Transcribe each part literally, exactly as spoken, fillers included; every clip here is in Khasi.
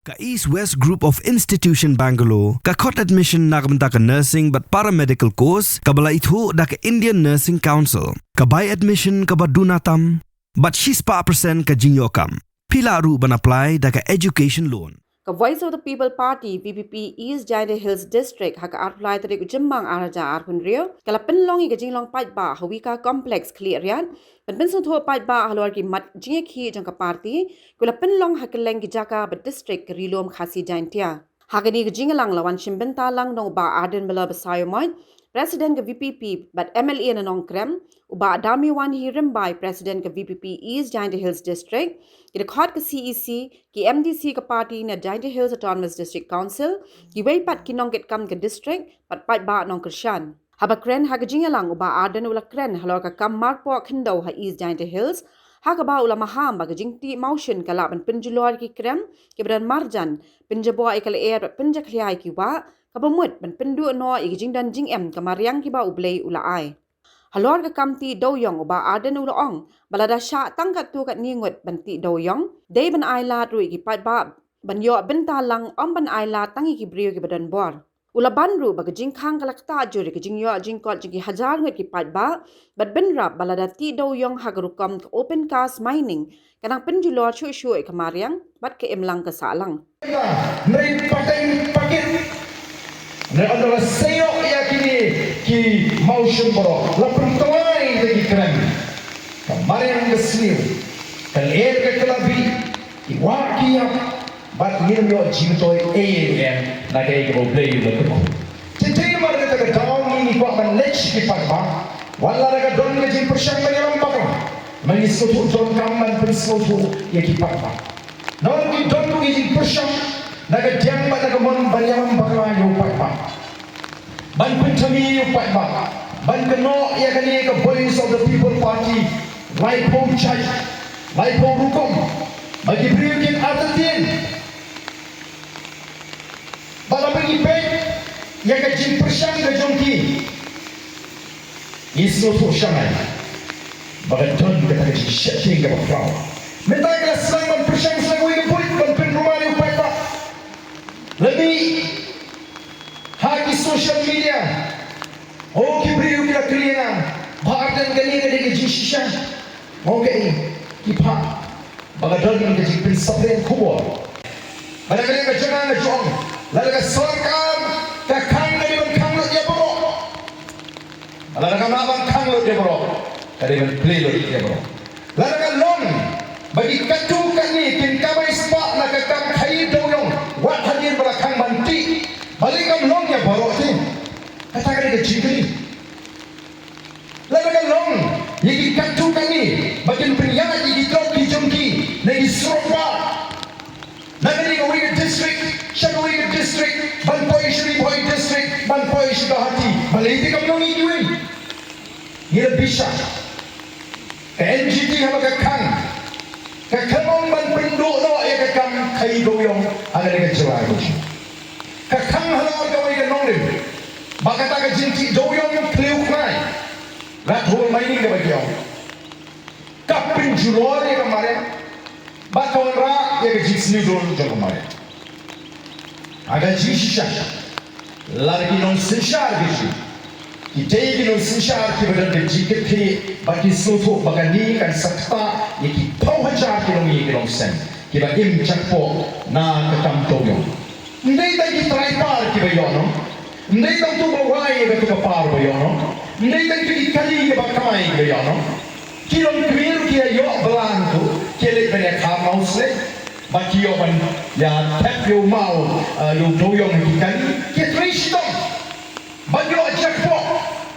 Ka East West Group of Institution Bangalore ka khot admission na ka bynta ka nursing bad paramedical course kaba la ithuh da ka Indian Nursing Council. Ka bai admission kaba duna tam bad shispah percent ka jingïoh kam. Phi lah ruh ban apply da ka education loan. Ka Voice of the People Party, V P P, East Jaintia Hills District ha ka arphew lai tarik u Jymmang arhajar arphew hynriew ka la pynlong ïa ka jinglong paidbah ha Wika Complex Khliehriat ban pynsngewthuh paidbah halor ki mat jingïakhih jong ka party, ki la pynlong ha kylleng ki jaka ba district ka Ri Lum Khasi Jaintia. Ha kane ka jingïalang la wan shim bynta lang da u Bah Ardent Miller Basaiawmoit, President ka V P P bad M L A na Nongkrem, u Bah Damiwan Hi Rymbai, President ka V P P East Jaintia Hills District, ki dkhot ka C E C, ki M D C ka party na Jaintia Hills Autonomous District Council, kiwei pat ki nongkitkam ka district bad paidbah nongkyrshan. Haba kren ha ka jingïalang u Bah Ardent u la kren halor ka kam marpoh khyndew ha East Jaintia Hills, ha kaba u la maham ba ka jingtih mawshun ka lah ban pynjulor ki krem kiba don marjan, pynjaboh ïa ka lyer bad pynjakhlia ïa ki wah, kaba mut ban pynduh noh ïa ka jingdon jingem ka mariang kiba U Blei u la ai. Halor ka kam tih dewiong u Bah Ardent u la ong ba lada shah tang katto katne ngut ban tih dewiong, dei ban ai lad ruh ïa ki paidbah ban ïoh bynta lang, ym ban ai lad tang ïa ki briew kiba don bor. U la ban ruh ba ka jingkhang ka la ktah jur ïa ka jingïoh jingkot jong ki hajar ngut ki paidbah bad bynrap ba lada tih dewiong ha ka rukom ka open cast mining, ka nang pynjulor shuh shuh ïa ka mariang bad ka imlang ka sahlang. Hynrei pateng pakit, hynrei ynda la seiok ïa kine ki mawshun baroh, la pyntlai da ki krem, ka mariang ka sniew, ka lyer ka kylla bih, ki wah ki ïap, bad ngim ïoh jingmyntoi ei ei ruh em na kaei kaba U Blei u la kyrkhu. Te dei namar kata ka daw ngi ngi kwah ban leit sha ki paidbah, wat lada ka don ka jingpyrshang ban ïalam bakla, ma ngi sngewthuh donkam ban pynsngewthuh ïa ki paidbah. Namar ki don ki jingpyrshang na ka diang bad na ka mon ban ïalam bakla ïa u paidbah, ban pynthame ïa u paidbah, ban kynnoh ïa kane ka Voice of the People Party laiphew jait, laiphew rukom, ba ki briew kin artatien. Bad lada ngi peit ïa ka jingpyrshang ka jong ki, ngi sngewthuh shangai ba ka don kata ka jingsheptieng kaba khraw. Mynta ki la sdang ban pyrshang sa kawei ka buit ban pynkulmar ïa u paidbah. Lada ngi ha ki social media, oh, ki briew ki la kylli ïa nga, Bah Ardent, kane ka dei ka jingshisha. Nga ong kaei? Ki phah ba ka don ka jingpynsaphriang khubor. Ba na ka liang ka jong nga nga ju ong, lada ka sorkar ka khang, ka dei ban khang lut ïa baroh. Lada ka mut ban khang lut ïa baroh, ka dei ban plie lut ïa baroh. Lada ka long ba ki katto katne kin kamai spah na ka kam khaïi dewiong, wat hadien ba la khang ban tih, balei kam long ïa baroh te? Kata ka dei ka jingkylli. Lada ka long ïa ki katto katne ba kin pynïaid ïa ki tnat ki jong ki na ki surok bah, na kane kawei ka district sha kawei ka district, ban poi sha Ri Bhoi District, ban poi sha Guwahati, balei te kam long ïa kiwei? Ngi la bishar, ka N G T haba ka khang, ka khang ban pynduh noh ïa ka kam khaïi dewiong ha kane ka jylla ka jong ngi. Ka khang halor kawei ka nongrim ba kata ka jingtih dewiong khliew khnai, rat hole mining kaba ki ong, ka pynjulor ïa ka mariang bad ka wanrah ïa ka jingsniew dur jong ka mariang. Ha ka jingshisha, lada ki nongsynshar ki ju, ki dei ki nongsynshar kiba don ka jingkitkhlieh bad ki sngewthuh ba kane kan sa ktah ïa ki phew hajar ki nongïing ki nongseng kiba im jakpoh na ka kam dewiong. Ym dei tang ki trai par kiba ïoh noh, ym dei tang uto uba wai ïa kato ka par ba ïoh noh, ym dei tang ki kali kiba kamai kiba ïoh noh. Ki longkmie ruh ki ïa ïoh bylla hangto, ki ïa leit ban ïa kha mawsleh, bad ki ïoh ban ïa thep ïa u maw, eh, ïa u dewiong ha ki kali, ki trei shitom ban ïoh jakpoh.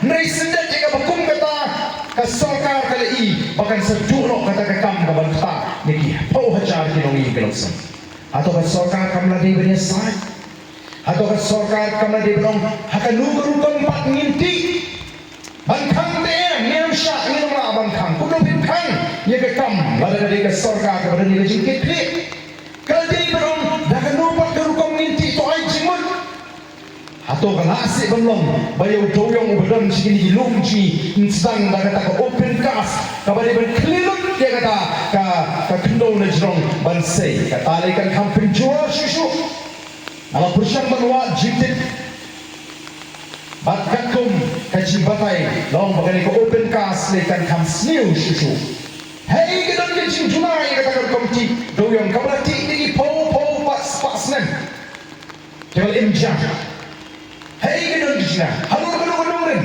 Hynrei syndet ïa kaba kum kata, ka sorkar ka la ïohi ba kan sa duh noh kata ka kam kaban ktah ïa ki phew hajar ki nongïing ki nongseng. Hato ka sorkar kam la dei ban ïasaid? Hato ka sorkar kam la dei ban ong, ha kano ka rukom pat ngin tih? Ban khang te em, ngim shah, ngim lah ban khang. Kumno phin khang ïa ka kam lada ka dei ka sorkar kaba don ïa ka jingkitkhlieh? Ka la dei ban ong, da kano pat ka rukom ngin tih, to ai jingmut. Hato ka lah seh ban long ba ïa u dewiong uba don sha kine ki lum jong ngi, yn sdang da kata ka open cast kaba dei ban khlieh lut Kata ka, ka khyndew na jrong ban sei, kata lei kan kham pynjur shuh shuh. Nga la pyrshang ban wad jingtip. Bad katkum ka jingbatai long ba kane ka open cast lei kan kham sniew shuh shuh. Hei ka don ka jingduna ïa kata ka komiti dewiong kaba la tih da ki phew phew pat spah snem. Kiba la im jam. Hei ka don ka jingduna halor ka don ka nongrim.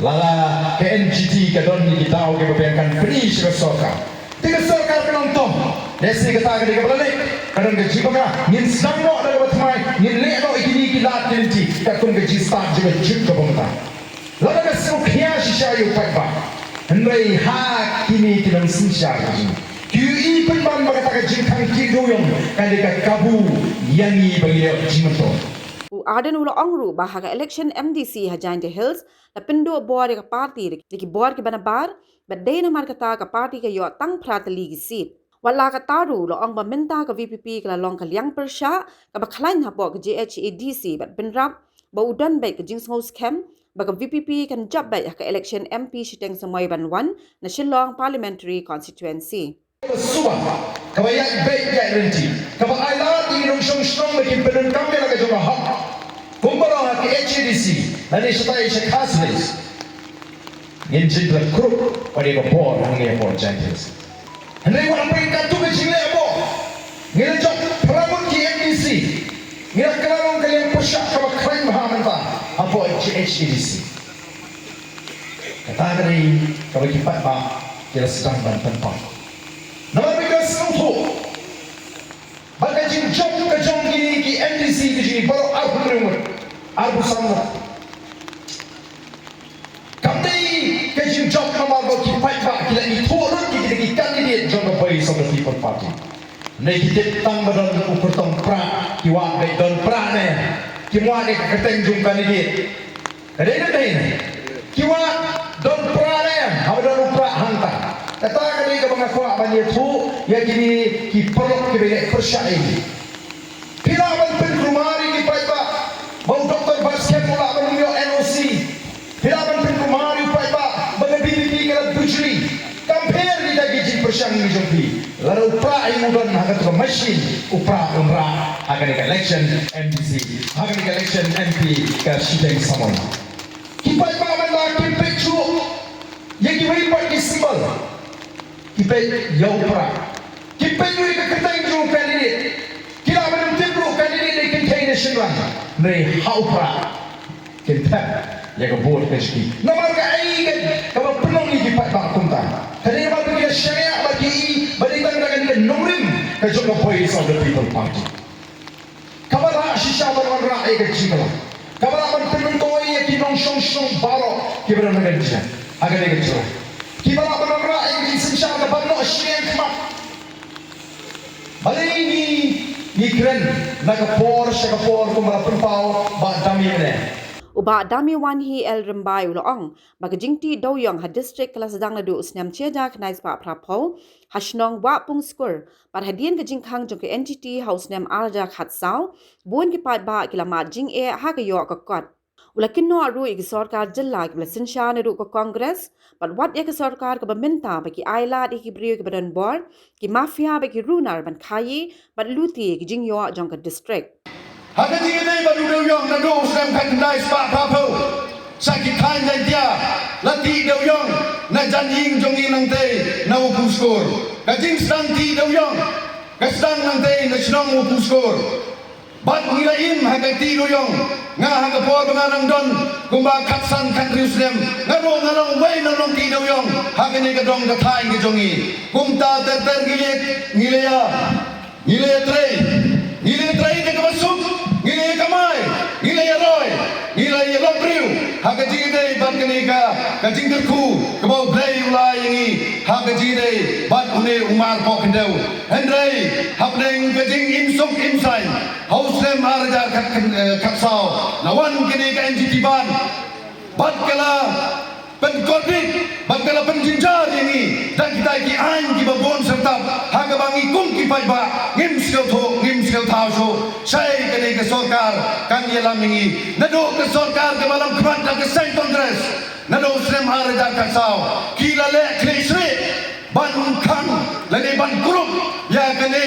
Lada ka N G T ka don ïa ki daw kiba biang kan pyni sha ka sorkar. Te ka sorkar kan ym tong. Lehse kata ka dei kaba la leh. Ka don ka jingbakla ngin sdang noh da kaba thymmai, ngin leh noh ïa kine ki lad ki lynti katkum ka jingstad jong ka juk kaba mynta. Lada ka sngewkhia shisha ïa u paidbah. Hynrei ha kine ki nongsynshar ka jong ngi ki ïohi pynban ba kata ka jingkhang tih dewiong ka dei ka kabu ïa ngi ba ngi ïoh jingmyntoi. U Ardent u la ong ruh ba ha ka election M D C ha Jaintia Hills la pynduh bor ïa ka party da ki bor kiba nabar, bad dei namar kata ka party ka ïoh tang phra tylli ki seat. Wat la kata ruh u la ong ba mynta ka V P P ka la long ka liang pyrshah kaba khlaiñ hapoh ka J H A D C bad bynrap ba u don beit ka jingsngew skhem ba ka V P P kan jop beit ha ka election M P shiteng samoi ban wan na Shillong Parliamentary Constituency. Kaba suba, kaba ïaid beit ïaid lynti, kaba ailad ïa ki nongshong shnong ba kin pyndonkam ïa la ka jong ka hok. Kumba long ha ka H A D C lane shatai sha Khasi Hills. Ngin jin la krup wat ïa ka bor hangne hapoh Jaintia Hills. Hynrei wat hapdeng katto ka jingleh bor, ngi la jop phra ngut ki M D C. Ngi la kylla long ka liang pyrshah kaba khlaiñ bha mynta hapoh J H A D C. Kata ka dei kaba ki paidbah ki la sdang ban pynpaw. Namar ba ki la sngewthuh ba ka jingjop ka jong kine ki M D C ka jong ngi baroh arphew hynriew ngut, arphew san ngut. Kam dei ka jingjop namar ba ki paidbah ki la ithuh lut ïa kita ki candidate jong ka Voice of the People Party. Hynrei ki tip tang ba don u kyrtong Prah, ki wad beit don Prah ne, kim wad ïa ka kyrteng jong u candidate. Ka dei ne em? Ki wad don Prah ne em, haba don u Prah hangta. Kata ka dei kaba nga kwah ban ïathuh ïa kine ki paralok kiba ïaleh pyrshah ïa ngi. Phi lah ban pynkulmar ïa ki paidbah ba u Doktor Batskhem u lah ban ym ïoh N O C. Phi lah ban pynkulmar ïa u paidbah ba ka V P P ka la bujli. Kam pher kita ki jingpyrshang jong phi. Lada u Prah ïa u don ha kata ka machine, u Prah un rah ha kane ka election M D C, ha kane ka election M P ka shiteng samoi. Ki paidbah mynta kim peit shuh ïa kiwei pat ki symbol. Ki peit ïa u Prah. Ki peit ïa ka kyrteng jong u candidate. Ki lah ban ym tip ruh candidate dei kynthei ne shynrang. Hynrei ha u Prah kin thep ïa ka vote ka jong ki. Namar kaei ka, kaba pynlong ïa ki paidbah kumta? Ka dei namar ba ki la shaniah bad ki i ba dei tang da kane ka nongrim ka jong ka Voice of the People Party. Kaba lah shisha ban wanrah ïa ka jingkylla. Kaba lah ban pynmyntoi ïa ki nongshong shnong baroh kiba don ha ka jylla, ha kane ka jylla. Kiba lah ban wanrah ïa ka jingsynshar kaba noh shiliang khmat. Balei ngi, ngi kren na ka por sha ka por kumba la pynpaw Bah Damiwan. U Bah Damiwan Hi El Rymbai u la ong ba ka jingtih dewiong ha district ka la sdang naduh u snem shi hajar khyndai spah phra phew ha shnong Wahpungskur. Bad hadien ka jingkhang jong ka N G T ha u snem ar hajar khatsaw, bun ki paidbah ki la mad jingeh ha ka ïoh ka kot. U la kynnoh ruh ïa ki sorkar jylla kiba la synshar naduh ka Congress bad wat ïa ka sorkar kaba mynta ba ki ailad ïa ki briew kiba don bor, ki mafia bad ki runar ban khaii bad luti ïa ki jingïoh jong ka district. Ha ka jingïadei bad u dewiong naduh u snem khatkhyndai spah phra phew, sa ki thaiñ Jaintia la tih dewiong na jan ïing jong ngi nangtei na Wahpungskur. Ka jingsdang tih dewiong ka sdang nangtei na shnong Wahpungskur. Bad ngi la im ha ka tih dewiong. Nga ha ka por ba nga dang don kumba khatsan khathynriew snem, nga ruh nga long uwei na u nongtih dewiong ha kane ka dong ka thaiñ ka jong ngi. Kumta ter ter ngi leit, ngi leit ïa Ngi la ïatrei, ngi la ïatrei da kaba suk, ngi la ïakamai, ngi la ïaroi, ngi la ïalong briew ha ka jingïadei bad kane ka, ka jingkyrkhu kaba U Blei u la ai ïa ngi ha ka jingïadei bad une u mar pohkhyndew. Hynrei hapdeng ka jingim suk im saiñ, ha u snem ar hajar khat, eh, khatsaw, la wan kane ka N G T ban bad ka la pynkordit bad ka la pynjynjar ïa ngi da kita ki aiñ kiba bun syrtap, ha kaba ngi kum ki paidbah ngim sngewthuh, ngim sngewthaw shuh. Shaei kane ka sorkar kan ïalam ïa ngi? Naduh ka sorkar kaba lam khmat da ka seng Congress, Naduh u snem ar hajar khatsaw ki la leh khlieh shrieh ban khang lane ban kurup ïa kane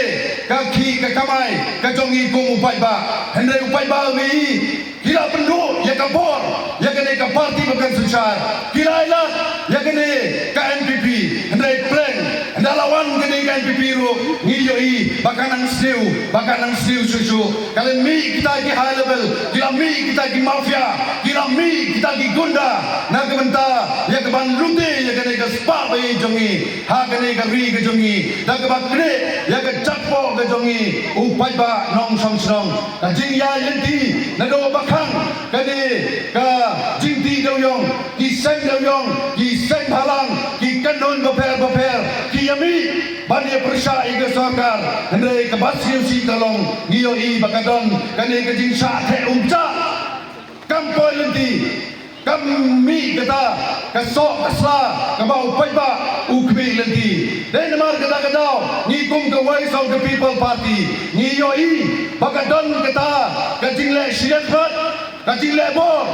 ka khih ka kamai ka jong ngi kum u paidbah. Hynrei u paidbah u ngi ki la pynduh ïa ka bor ïa kane ka parti ba kren synshar, ki la ailad ïa kane ka N P P. Hynrei pleng ynda la wan kane ka N P P ruh ngi ïohi ba ka nang sniew, ba ka nang sniew shuh shuh. Ka la mih kita ki high level, ki la mih kita ki mafia, ki la mih kita ki gunda na ka bynta ïa ka ban lute ïa kane ka spah ba ïeit jong ngi ha kane ka ri ka jong ngi, da kaba knieh ïa ka jatpoh ka jong ngi u paidbah nongshong shnong. Ka jingïaid lynti naduh ba khang kane ka jingdih dewïong, ki seng dewïong, ki seng bhalang, ki kynhun bapher bapher ki ïa mih ban ïa pyrshah ïa ka sorkar. Hynrei kaba sngewsih ka long ngi ïohi ba ka don kane ka jingshah theh umjah. Kam poi lynti, kam mih kata ka soh ka sla kaba u paidbah u khmih lynti. Dei namar kata ka daw ngi kum ka Voice of the People Party ngi ïohi ba ka don kata ka jingleh shimet, ka jingleh bor,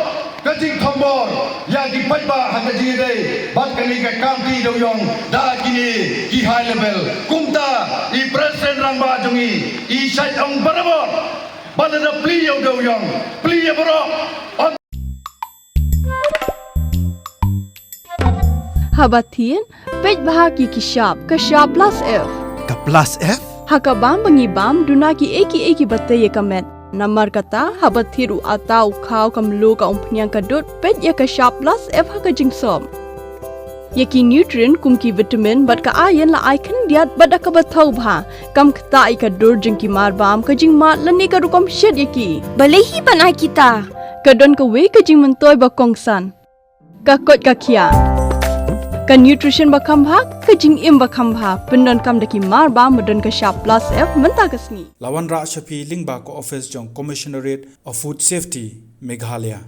ka jingthombor ïa ki paidbah ha ka jingïadei bad kane ka kamti dewïong da kine ki high level. Kumta i President Rangbah jong ngi i shait ong barabor ba lada plie ïa u dewïong, plie ïa baroh. Haba thied, peit bha ki ki shap, ka shap plus F. Ka plus F? Ha ka bam ba ngi bam, duna kiei kiei kiba tei ïa ka met. Namar kata, haba thied u atta, u khaw, ka mluh, ka umphniang, ka dud, peit ïa ka shap plus F ha ka jingsop. Ïa ki nutrient kum ki vitamin bad ka iron la ai khyndiat bad da kaba thaw bha. Kam ktah ïa ka dur jong ki marbam, ka jingmad lane ka rukom shet ïa ki. Balei hi ban ai kita? Ka don kawei ka jingmyntoi ba kongsan. Ka koit ka khiah. Ka nutrition ba kham bha, ka jingim ba kham bha. Pyndonkam da ki marbam ba don ka shap plus F mynta ka sngi. La wanrah sha phi lyngba ka office jong Commissionerate of Food Safety, Meghalaya.